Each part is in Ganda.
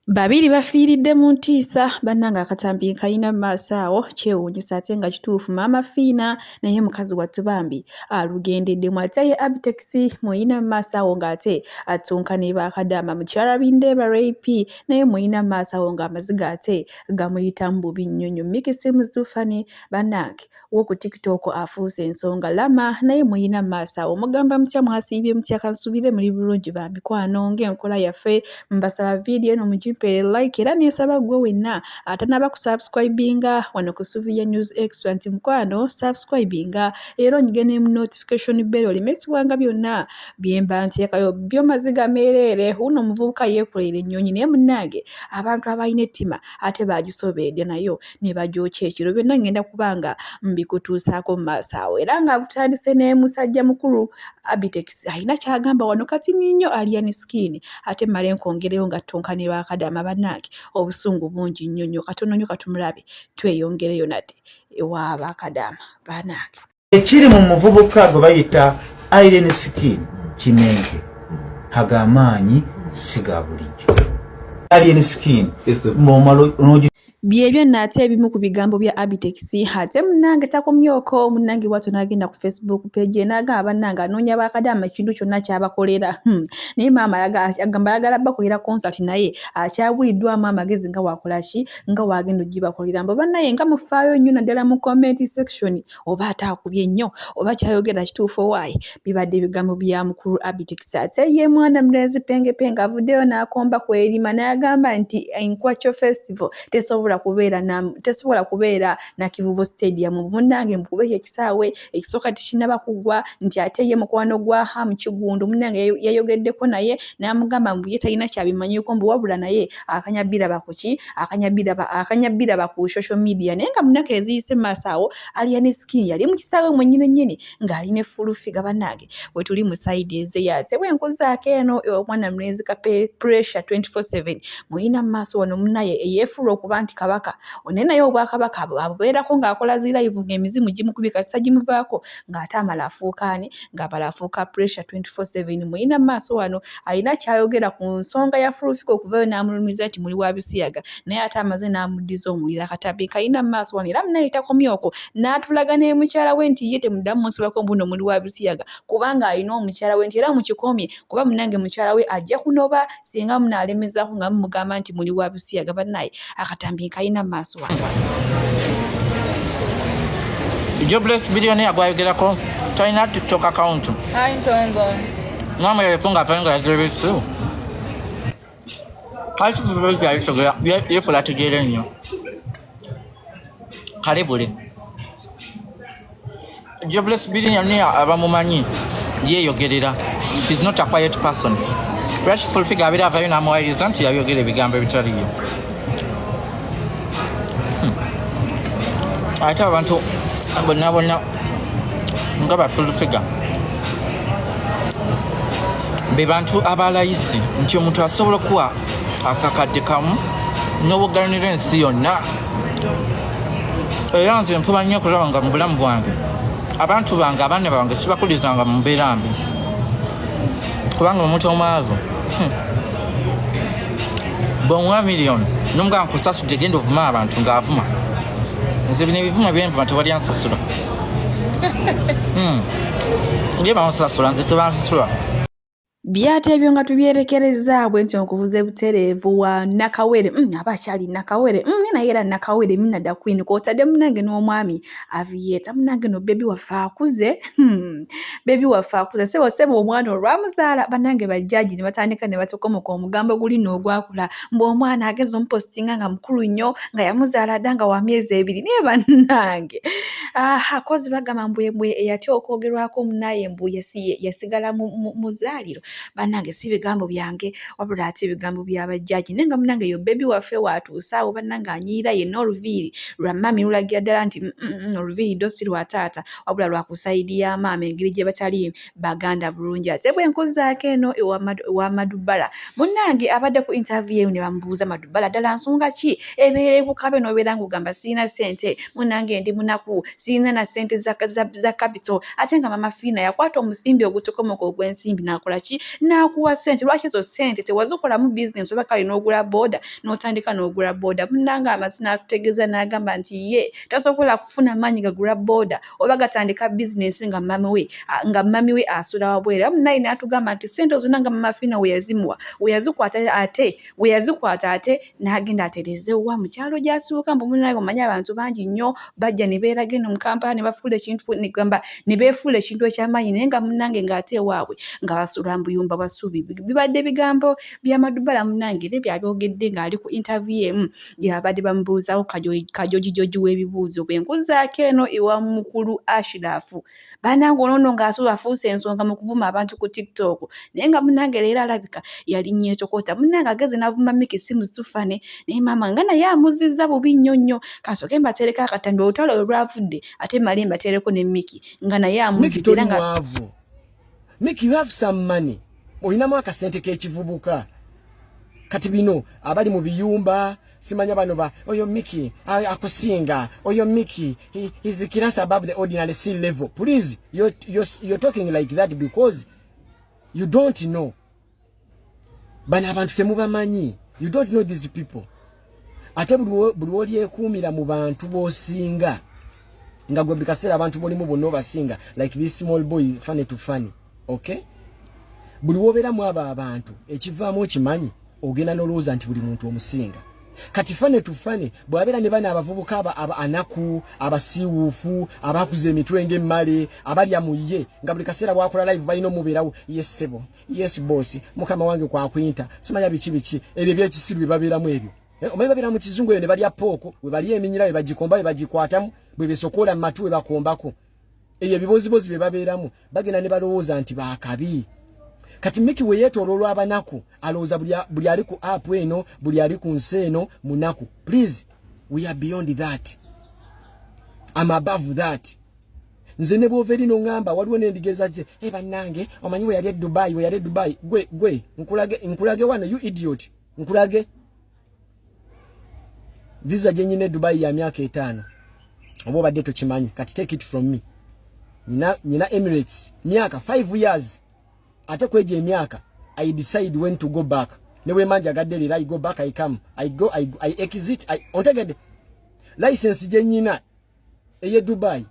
Babiri bafiiridde mu ntiisa bannange akatambi nkalina mu maaso awo kyewuunyisa ate nga kituufu maama Fiina naye mukazi wattu bambi alugendeddemu ate ye Abitex muyina mu maaso awo ng'ate attunka ne bakadaama mukyala Bindeeba Ray P naye muyina mu maaso awo ng'amaziga ate gamuyitamu bubi nnyo nnyo Mickey Sims Tufani bannange wo ku tiktok afuuse ensonga lama naye muyina maaso awo mugamba mutya mwasiibye mutya kansubire muli bulungi ba mikwano ng'enkola yaffe mbasaba vidiyo eno mugimpeere like era nensaba gwe wenna atanaba kusubscribinga wano ku Suvia News Extra nti mukwano subscribinga era onyige ne notification bell oleme siwanga byonna byemba nteekayo byo maziga meereere wuno omuvubuka yeekolera ennyonyi naye munnange abantu abalina ettima ate baagisobeedde nayo ne bagyokya ekiro byonna ngenda kuba nga mbikutuusaako mu maaso awo era nga butandise ne musajja mukulu Abitex alina ky'agamba wano kati nnyo Alien Skin ate mmale nkwongereyo nga ttonka ne bakadaama bannange obusungu bungi nnyo nnyo katono nnyo katumulabe tweyongereyo nate ewa bakadaama bannange. Ekiri mu muvubuka gwe bayita Iron Skin Kimenke ago amaanyi si ga bulijjo. Alien Skin ng'omala Byebyo nno ate ebimu ku bigambo bya Abitex ate munnange takomyoko munnange bwatyo n'agenda ku Facebook page ye n'agamba bannange anoonya bakadaama ekintu kyonna ky'abakolera hmm. Naye maama agamba ayagala bakolera concert naye akyabuliddwamu amagezi nga wakola ki nga waagenda ogibakolera mbu bannaye nga mufaayo nnyo naddala mu comment section oba ate akubye nnyo oba kyayogera kituufu owaaye bibadde ebigambo bya mukulu Abitex ate ye mwana mulenzi pengepenge avuddeyo n'akomba kwerima n'agamba nti Enkwacho Festival tesobola kubeera na tesobola kubeera na Kivubo Stadium munnange mukube ekyo ekisaawe ekisooka tekinnaba kuggwa nti ate ye mukwano gwa Ham Kiggundu munnange yayogeddeko naye n'amugamba mbu ye talina kyabimanyiiko mbu wabula naye akanya biraba ku ki akanya biraba akanya biraba ku social media naye nga munaku eziyise maaso awo Alien Skin yali mu kisaawe mwennyini nnyini ng'ali ne full figure bannange wetuli mu sayidi ezeyo ate bwe nkuzaako eno omwana mulenzi ka pressure 24/7 muyina mu maaso wano munaye eyeefuula okuba nti kabaka naye naye obwakabaka abubeerako ng'akola zi live ng'emizimu gimukubye kasita gimuvaako ng'ate amala afuuka ani ng'amala afuuka pressure 24/7 muyina mu maaso wano alina ky'ayogera ku nsonga ya Full Figure okuvayo n'amulumiza nti muli wa bisiyaga naye ate amaze n'amuddiza omuliro akatambi kalina mu maaso wano era munaye takomye okwo n'atulaga ne mukyala we nti ye temuddamu munsibako mbu no muli wa bisiyaga kubanga alina omukyala we nti era mukikomye kuba munange mukyala we ajja kunoba singa munaalemezaako nga mumugamba nti muli wa bisiyaga bannaye akatambi nkalina mu maaso wano. Jobless billionaire gwayogerako talina TikTok account. Namwe yefunga apenga yajebisu. Kati tuzubeja yisogera yefula tegeera nnyo. Kale bule. Jobless billionaire abamumanyi yeeyogerera. He's not a quiet person. Lwaki full figure abeera avayo n'amuwayiriza nti yayogera ebigambo ebitaliyo. Hmm. Ate abantu bonna bonna nga ba full figure be bantu abalayisi nti omuntu asobola okuwa akakadde kamu n'obugalanira ensi yonna era nze nfuba nnyo okulaba nga mu bulamu bwange abantu bange abaana bange sibakulizanga mu mbeera mbi kubanga omuntu omwavu bwonwa miliyoni nomugaa nkusasudde genda ovuma abantu ng'avuma nze bino ebivuma byenvuma tewali ansasula hmm. nge bansasula nze tebansasula. Byate ebyo nga tubyerekereza bwe ntyo nkuvuze butereevu wa Nakawere aba akyali Nakawere naye era Nakawere Mina da Queen kw'otadde munnange n'omwami Aviator munnange no bebi waffe akuze bebi waffe akuze ssebo ssebo omwana olwamuzaala bannange bajjaaji ne batandika ne batokomoka omugambo guli nno ogwakula mbu omwana ageza omupositinga nga mukulu nnyo nga yamuzaala dda nga wa myezi ebiri naye bannange aha kozi bagamba mbu mbu eyatya okwogerwako munaye mbu yasigala mu zaaliro bannange si bigambo byange wabula ate ebigambo byabajjaji naye nga munnange yo bebi waffe waatuuse awo bannange anyiira yenna oluviiri lwa mami lulagira ddala nti mm, mm, mm, oluviiri ddo si lwa taata wabula lwa ku sayidi ya maama engeri gye batali baganda bulungi ate bwe nkuzaako eno ewa Madubala munnange abadde ku interview eyo ne bamubuuza Madubala ddala nsonga ki ebeera ekukabe n'obeera ng'ogamba sirina ssente munnange ndi munaku sirina na ssente za, za, za capital ate nga mama Fiina yakwata omusimbi ogutokomoka ogw'ensimbi n'akola ki N'akuwa ssente, lwaki ezo ssente tewazikolamu bizinensi oba kale n'ogula booda n'otandika n'ogula booda? Munnange amazzi n'atutegeeza n'agamba nti ye tasobola kufuna maanyi gagula booda oba gatandika bizinensi nga mami we nga mami we asula wabweru. Era munnaye n'atugamba nti ssente zonna nga Mama Fiina we yazimuwa, we yazikwata ate we yazikwata ate n'agenda atereeze wa mu kyalo gy'asibuka. Mbu munnange omanyi abantu bangi nnyo bajja ne beeraga eno mu Kampala ne bafuula ekintu ne gamba ne beefuula ekintu eky'amaanyi, naye nga munnange ng'ate ewaabwe nga basula mu buyumba bwa ssuubi. Bibadde bigambo bya Madubala munnange, era ebyo abyogedde ng'ali ku interview emu gye babadde bamubuuzaako kajojijoji w'ebibuuzo. Bwe nkuzaako eno ewa mukulu Ashiraf, bannange ono nno ng'asuba afuuse ensonga mu kuvuma abantu ku TikTok, naye nga munnange leero alabika yalinnya etokota. Munnange ageze n'avuma Mickey Sims Tufane, naye maama nga naye amuzzizza bubi nnyo nnyo. Kasooke mbateereko akatambi olutalo lwe lwavudde, ate mmale mbateereko ne Mickey nga naye amuddiza era nga Mickey, you have some money, olinamu akasente k'ekivubuka. Kati bino abali mu biyumba simanya bano ba oyo Mickey akusinga oyo Mickey is class above the ordinary sea level. Please, you're talking like that because you don't know bano abantu, temubamanyi. You don't know these people. Ate buli wolyekuumira mu bantu b'osinga, nga gwe buli kaseera abantu bolimu bonna obasinga, like this small boy Funny to Funny, okay, buli wobeeramu abo abantu ekivaamu okimanyi, ogenda n'olowooza nti buli muntu omusinga. Kati Funny to Funny bw'abeera ne bano abavubuka aba anaku, abasiiwuufu, abakuza emitwe ng'emmale, abalya mu ye, nga buli kaseera bwakola live balina omubeerawo, "Yes ssebo, yes boss, mukama wange kwakwinta," simanya biki biki ebyo ebyekisiru bye babeeramu ebyo. Omanyi babeera mu kizungu eyo ne balya pork, we balya eminyira, we bagikomba, we bagikwatamu, bwe besokoola mu matu, we bakombako ebyo ebibozibozi bye babeeramu, bagenda ne balowooza nti baakabi. Kati Miki we yeetooloolwa abanaku, alowooza buli ali ku app eno, buli ali ku nsi eno munaku. Please, we are beyond that. I'm above that. Nze ne bwova eri noŋŋamba waliwo n'endiga ze, e bannange, omanyi we yali e Dubai, we yali e Dubai, gwe gwe nkulage, nkulage wano, you idiot, nkulage visa gye nyina e Dubai ya myaka 5. Oba obadde tokimanyi, kati take it from me, nyina Emirates myaka 5 years. Ate kwegyo emyaka I decide when to go back. Ne bwe manja gadde leero, I go back, I come, I go, I exit. Ontegedde? License gye nyina eye Dubai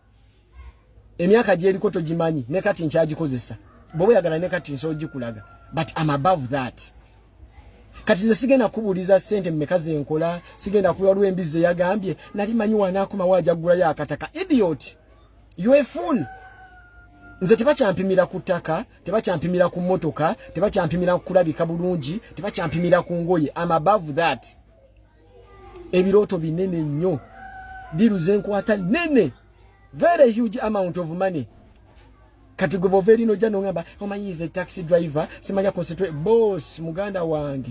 emyaka gyeriko togimanyi, ne kati nkyagikozesa. Bw'oba oyagala ne kati nsobola ogikulaga, but I'm above that. Kati nze sigenda kubuuliza ssente mmeka zenkola, sigenda kuba. Waliwo embizzi eyagambye nali manyi wanaakomawo ajja kugulayo akataka. Idiot, you a fool. Nze tebakyampimira ku ttaka, tebakyampimira ku mmotoka, tebakyampimira ku kulabika bulungi, tebakyampimira ku ngoye. Am above that. Ebirooto binene nnyo, deal zenkwata nene, very huge amount of money. Kati gwe bwova eri nojja noŋamba omanyize taxi driver, simanya concentrate boss. Muganda wange,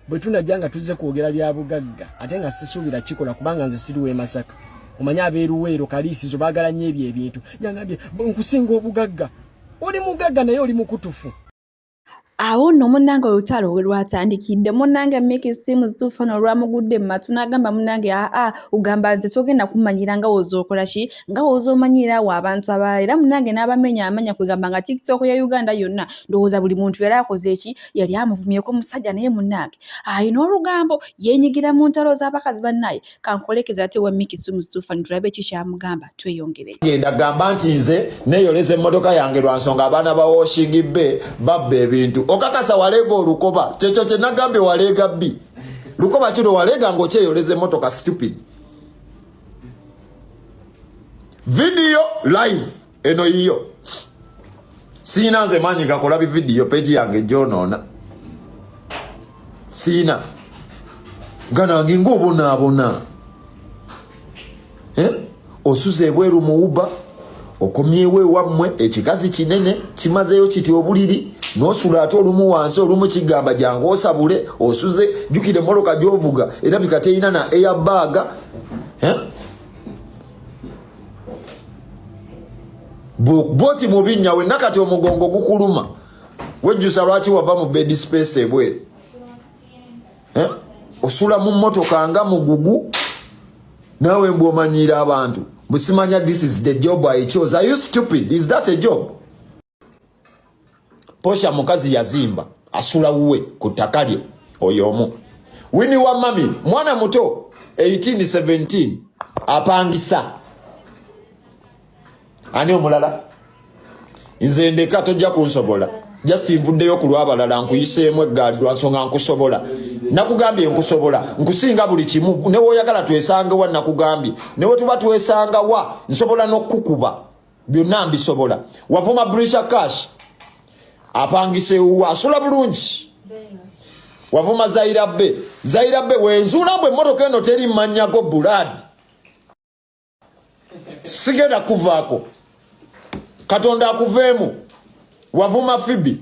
bwe tunajja nga tuzze kwogera bya bugagga, ate nga sisuubira kikola kubanga nze siri w'e Masaka. Omanyi abeeruweero kaliisizo baagala nnyo ebyo ebintu. Yangambye nkusinga obugagga. Oli mugagga naye oli mukutufu. Awo nno munnange olutalo we lwatandikidde. Munnange Mickey Sims Tufan olwamugudde mu matu n'agamba, "Munnange, aa, ogamba nze togenda kummanyira nga w'ozookola ki, nga w'ozoomanyira awo abantu abalala." Era munnange n'abamenya amanya, kwegamba nga TikTok ya Uganda yonna ndowooza buli muntu yali akoze eki, yali amuvumyeko musajja. Naye munnange ayina olugambo, yeenyigira mu ntalo z'abakazi. Bannaye, kankolekeza ate wa Mickey Sims Tufan tulabe ki kyamugamba, tweyongere. Genda gamba nti nze neeyoleza emmotoka yange lwa nsonga abaana ba washing be babba ebintu. Okakasa waleega olukoba? Kyekyo kye nagambye, waleega bbi lukoba kino waleega ng'okyeyoleza emmotoka. Stupid. Video live eno yiyo. Siina nze maanyi gakola bividiyo, page yange gyonoona. Siina nga nange ng'obonaabona. Eh? Osuza ebweru mu Uber, okomyewo ewammwe, ekikazi kinene kimazeyo kiti obuliri n'osula ate olumu wansi, olumu kigamba jangu osabule. Osuze, jjukira emmotoka gy'ovuga erabika terina na airbag. Eh? Bwoti mubi nnyawe nakati omugongo gukuluma, wejjusa lwaki wava mu bed space ebweru. Eh? Osula mu mmotoka nga mugugu naawe, mbw omanyiira abantu busimanya. This is the job I chose. Are you stupid? Is that a job? Posha mukazi yazimba asula wuwe ku ttaka lye oyo omu. Wini wa mami mwana muto 18 17 apangisa. Ani omulala? Nze ndeka tojja kunsobola. Just nvuddeyo ku lw'abalala nkuyiseemu eggaali lwa nsonga nkusobola. Nakugambye nkusobola, nkusinga buli kimu. Ne w'oyagala twesange wa nakugambye. Ne we tuba twesanga wa nsobola n'okukukuba. Byonna mbisobola. Wavuma Brisha Cash apangisa ewuwe asula bulungi. Wavuma Zaira Be. Zaira Be wenzuula mbu emmotoka eno teri mannya go Buladi. Sigenda kuvaako. Katonda akuveemu. Wavuma Fibi.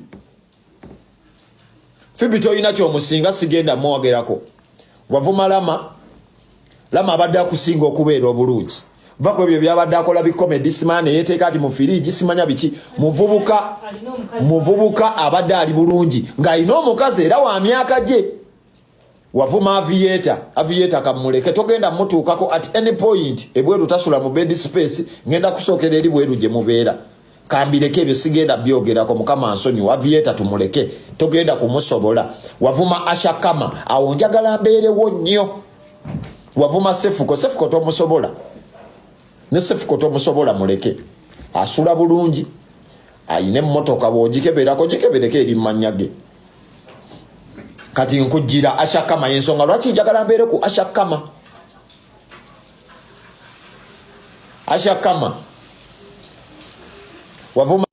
Fibi tolina kyomusinga sigenda mwogerako. Wavuma Lama. Lama abadde akusinga okubeera obulungi. Va ku ebyo byabadde akola bi comedy simanya yeteeka ati mu firiigi simanya biki. Muvubuka muvubuka abadde ali bulungi ng'alina omukazi era wa myaka gye. Wavuma Aviator, Aviator kamuleke togenda mutuukako at any point. Ebweru tasula mu bed space, ngenda kusookera eri bweru gye mubeera. Kambireke ebyo sigenda byogerako, Mukama ansonyiwe. Aviator tumuleke, togenda kumusobola. Wavuma Asha Kama, awo njagala mbeerewo nnyo. Wavuma Sefuko, Sefuko tomusobola. Ne Sefuko tomusobola muleke. Asula bulungi, ayina emmotoka bw'ogikeberako gikebereko eri mu mannya ge. Kati nkujjira Asha Kama y'ensonga lwaki njagala mbeere ku Asha Kama. Asha Kama wavuma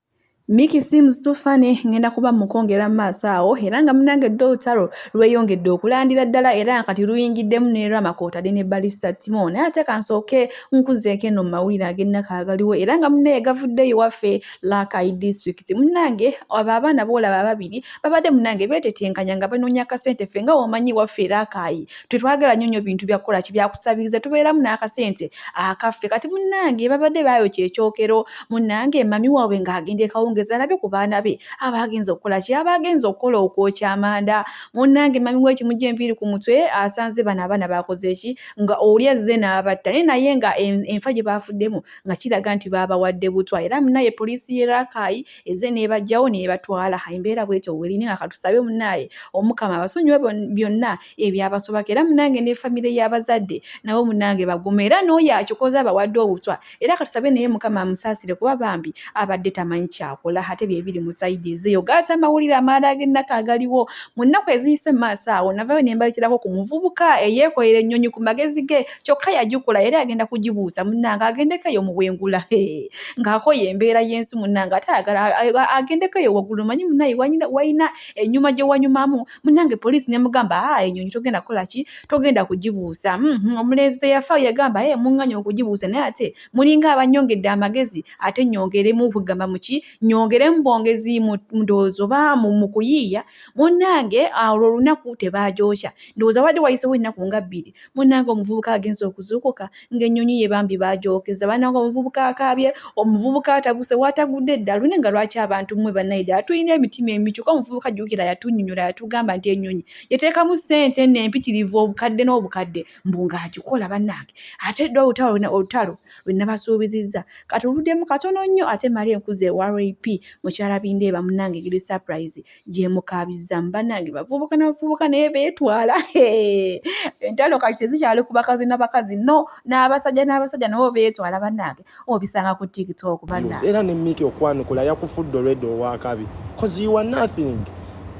Mickey seems too funny ngenda kuba mukwongera mu maaso awo era nga munange ddo olutalo lweyongedde okulandira ddala era nga kati luyingiddemu ne Rama kw'otadde ne Barista Timo naye ate kansooke nkuzeeko eno mu mawulire ag'ennaku agaliwo era nga munnaye gavuddeyo waffe Rakai district munnange abo abaana b'olaba ababiri babadde munnange beetetenkanya nga banoonya akasente ffe nga w'omanyi waffe Rakai tetwagala nnyo nnyo bintu bya kukola ki byakusabiriza tubeeramu n'akasente akaffe kati munnange babadde baayokya ekyokero munnange mami waabwe ng'agenda e Kawungezi alabe ku baana be aba agenze okukola ki aba agenze okukola okwokya amanda munnange mami we ekimujja enviiri ku mutwe asanze bano abaana baakoze ki nga oli azze n'abatta naye naye nga enfa gye baafuddemu nga kiraga nti baabawadde butwa era munnaye poliisi y'e Rakai ezze n'ebaggyawo n'ebatwala embeera bw'etyo weri naye nga katusabe munnaye Omukama abasonyiwe byonna ebyabasobako era munnange ne famire y'abazadde nabo munnange bagume era n'oyo akikoze abawadde obutwa era katusabe naye Mukama amusaasire kuba bambi abadde tamanyi kyakola ate bye biri mu sayidi ezeeyo gaata amawulire amalala ag'ennaku agaliwo mu nnaku eziyise mu maaso awo navayo ne mbaleeterako ku muvubuka eyeekolera ennyonyi ku magezi ge kyokka yagikola era agenda kugibuusa munnange agendeko eyo mu bwengula ng'akoye embeera y'ensi munnange ate ayagala agendeko eyo waggulu manyi munnaye walina ennyuma gye wanyumamu munnange poliisi nemugamba aa ennyonyi togenda kukola ki togenda kugibuusa omulenzi teyafa yagamba ee muŋŋanye okugibuusa naye ate mulinga abannyongedde amagezi ate nnyongeremu kugamba muki nnyongeremu bwongezi mu ndowooza oba mu kuyiiya munnange olwo olunaku tebagyokya ndowooza wadde wayisewo ennaku nga bbiri munnange omuvubuka agenze okuzuukuka ng'ennyonyi ye bambi baagyokeza bannange omuvubuka akaabye omuvubuka atabuse waatagudde eddalu naye nga lwaki abantu mmwe bannaye ddala tulina emitima emibi kyokka omuvubuka jjukira yatunnyonnyola yatugamba nti ennyonyi yateekamu ssente nno empitirivu obukadde n'obukadde mbu ng'agikola bannange ate dda olutalo olutalo lwe nabasuubizizza kati oluddemu katono nnyo ate male enkuza ewa RP mukyala Bindeeba munnange giri surprise gyemukaabizzamu bannange bavubuka na bavubuka naye beetwala entalo kati tezikyali ku bakazi na bakazi no n'abasajja n'abasajja nabo beetwala bannange obisanga ku tiktok bannange era ne Miki okwanukula yakufudde olwedde owakabi cause you are nothing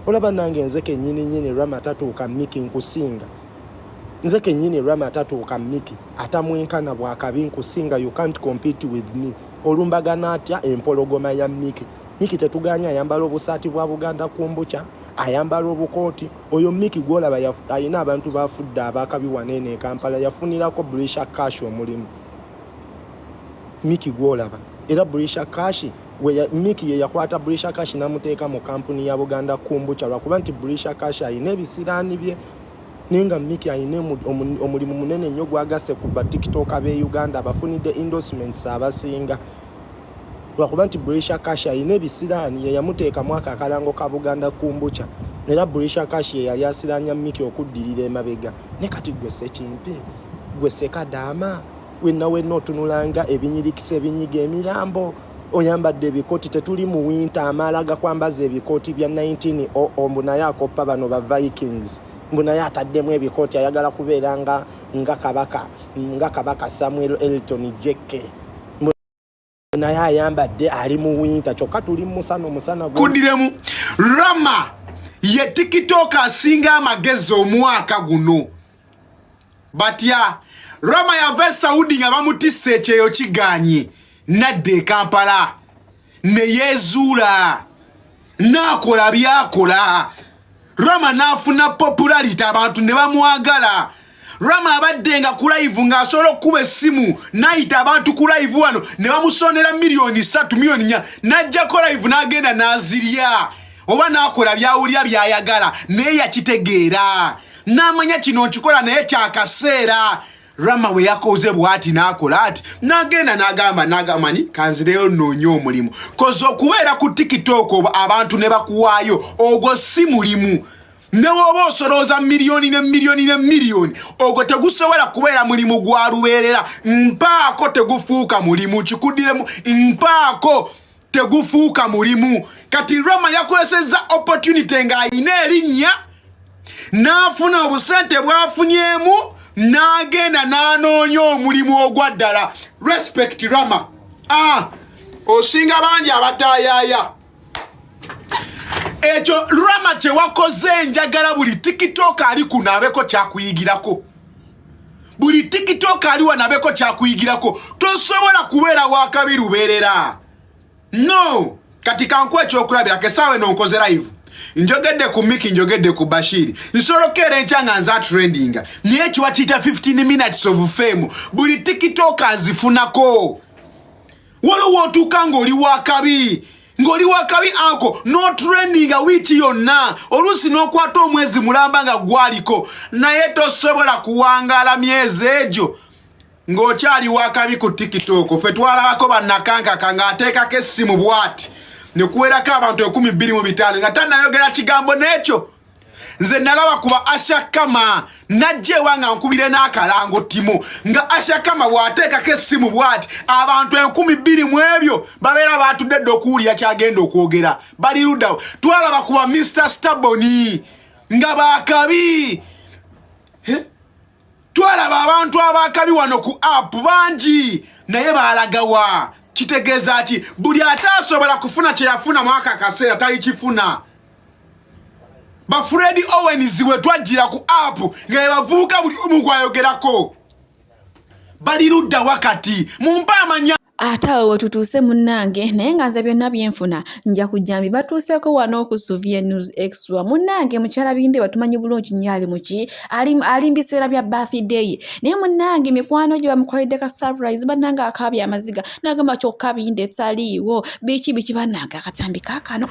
olaba nange nze kennyini nnyini Rama tatuuka Miki nkusinga nze kennyini Rama tatuuka Miki atamwenkana bwakabi nkusinga you can't compete with me olumbagana atya empologoma ya Miki Miki tetuganya ayambala obusaati bwa Buganda kumbucha ayambala obukooti oyo Miki gwolaba alina abantu bafudde abakabi wano e Kampala yafunirako Brisha Cash omulimu Miki gwolaba era Brisha Cash Miki ye yakwata Brisha Cash namuteeka mu kampuni ya Buganda kumbucha lwakuba nti Brisha Cash alina ebisiraani bye naye nga Miki alina omulimu munene nnyo gwagasse ku ba TikToker b'e Uganda abafunidde endorsements abasinga lwakuba nti Brisha Cash alina ebisiraani ye yamuteekamu ako akalango ka Buganda kumbucha era Brisha Cash ye yali asiraanya Miki okuddirira emabega ne kati gwe Ssekimpe gwe Ssekadaama wenna wenna otunulanga ebinyirikisa ebinyiga emirambo Oyambadde ebikooti, tetuli mu winter, amaala gakwambaza ebikooti bya 1900. Mbu naye akoppa bano ba Vikings, mbu naye ataddemu ebikooti, ayagala kubeera nga nga kabaka, nga kabaka Samuel Elton Jekke. Mbu naye ayambadde, ali mu winter, kyokka tuli mu musana, omusana. Kuddiremu, Rama ye TikTok asinga amagezi omwaka guno. Batya Rama yava e Saudi nga bamutisse ekyeyo kiganye, nadda e Kampala ne yeezuula, n'akola byakola. Rama n'afuna popularity, abantu ne bamwagala. Rama abadde nga ku live ng'asobola okukuba essimu n'ayita abantu ku live wano ne bamusonera 3 miliyoni, 4 miliyoni, n'ajjako live n'agenda n'azirya oba n'akola byawulira by'ayagala. Naye yakitegeera n'amanya kino nkikola naye kyakaseera. Rama bwe yakoze bw'ati n'akola ati n'agenda n'agamba n'agamba ni kanzireyo noonye omulimu, koze okubeera ku TikTok abantu ne bakuwaayo, ogwo si mulimu. Ne woba osolooza miliyoni ne miliyoni ne miliyoni, ogwo tegusobola kubeera mulimu gwa lubeerera. Mpaako tegufuuka mulimu. Kikuddiremu, mpaako tegufuuka mulimu. Kati Rama yakozesezza opportunity ng'ayina erinnya, n'afuna obusente bw'afunyemu, n'agenda n'anoonya omulimu ogwa ddala. Respect, Rama. Ah, osinga bangi abataayaaya. Ekyo Rama kye wakoze, njagala buli TikTok ali kuno abeko kyakuyigirako, buli TikTok ali wano abeko kyakuyigirako. Tosobola kubeera wakabi lubeerera, no. Kati kankuwa ekyokulabirako. Essaawa eno nkoze live, njogedde ku Miki, njogedde ku Bashiri, nsobola okukeera enkya nga nza trendinga, naye kiba kiyita 15 minutes of fame. Buli TikTok azifunako. Waliwo otuuka ng'oli wakabi, ng'oli wakabi ako n'otrendinga wiiki yonna, oluusi n'okwata omwezi mulamba nga gwaliko, naye tosobola kuwangaala myezi egyo ng'okyali wakabi ku TikTok. Ffe twalabako bannakankaka ng'ateekako essimu bw'ati ne kuwerako abantu 25,000 nga tannayogera kigambo. N'ekyo nze nalaba kuba Ashakama najja ewa nga nkubire n'akalango timo nga Ashakama bw'ateekako essimu bw'ati, abantu 2000 mu ebyo babeera batudde dda okuwulira kyagenda okwogera, bali luddawo. Twalaba kuba Mr Staboni nga bakabi. Twalaba abantu abakabi wano ku app bangi, naye balagawa? Kitegeeza ki? Buli ate asobola kufuna kye yafuna mu aka akaseera talikifuna. Ba Fred Owens bwe twajjira ku app nga bebavubuka buli omu gwayogerako, bali ludda wakati mumpe amanya. Ate awo wetutuuse munnange, naye nga nze byonna byenfuna nja kujja mbibatuuseeko wano ku Suvia News Extra. Munnange mukyala Binde batumanyi bulungi nnyo, ali muki, ali mu biseera bya birthday, naye munnange mikwano gye bamukoledde ka surprise. Bannange akaabye amaziga n'agamba kyokka Binde taliiwo, biki biki. Bannange akatambi kaakano.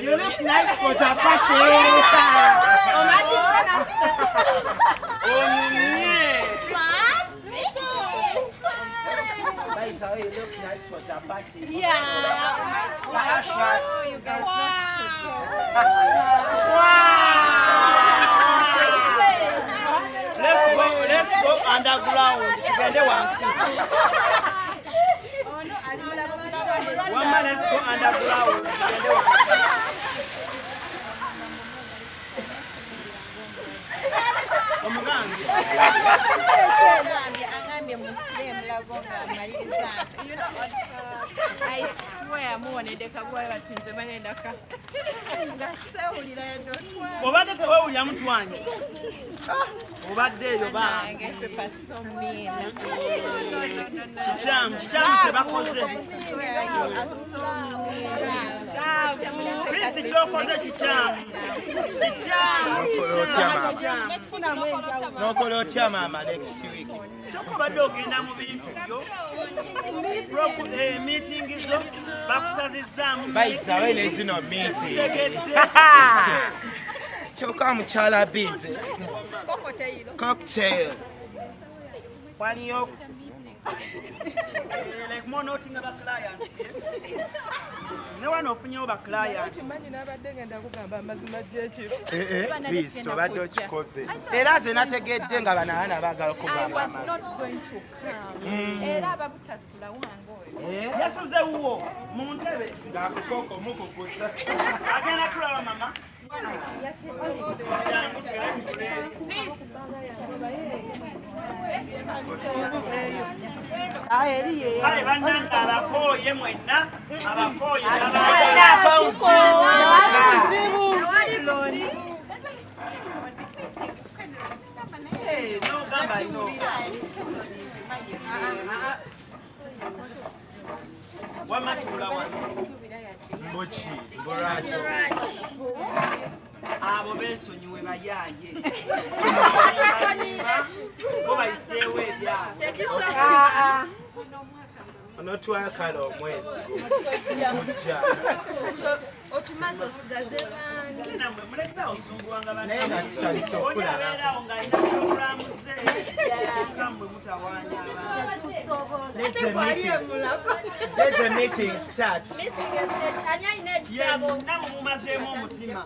You look nice for the party. By the way, you look nice for the party. Yeah. Wow. You guys Wow. Let's go, let's go underground. Tugende wansi. Wamma, let's go underground. Tugende wansi. Omugambye. Angambye mufire emulago ng'amaliriza. You know what? I swear muwonedde kagwayo bati nze manendaka nga sewulira yadde otwala. Obadde tewewulira mutwanyi. Obadde eyo bange. Banange, people so mean. No, no, no, no. Kikyamu, kikyamu kye bakoze. I swear you are so mean. Prince kyokoze kikyamu. Kikyamu, kikyamu, kikyamu. Nokola otya maama next week? Kyokka obadde ogenda mu bintu byo. Meeting zo bakusazizzaamu. Bayisawe ne zino meeting. Tegedde. Kyokka mukyala Bids. Cocktail. Waliyo Like more noting about clients. Eh? Ne wano ofunyewo ba client. Kimanyi nabadde ngenda kugamba amazima gyekiro. Please, obadde okikoze. Era nze nategedde nga bano abaana baagala I okugamba was amazima. not going to come. Era ababutasula wange oyo. Yasuze wuwo mu ntebe. Ng'akukoko mukukuza. Agenda tulaba mama. Jangu tugende tutule. Kale bannange abakooye mwenna, abakooye n'ogamba no. Wamma tutula wansi. Mbuki, mbulwaki. Abo beesonyiwe bayaaye. Bo bayiseewo ebyabwe. Onotwakala omwezi gujja. Otumaze osigaze baani? Nammwe mulekera osunguwanga Naye nga kisanyusa Oli okulaba. abeerawo ng'alina pulogulaamu ze, kyokka mmwe mutawaanya abantu. Let Ate the gwali meeting, emulako. let the meeting start. Meeting ani alina ekitabo? Yenna mumumazeemu omutima.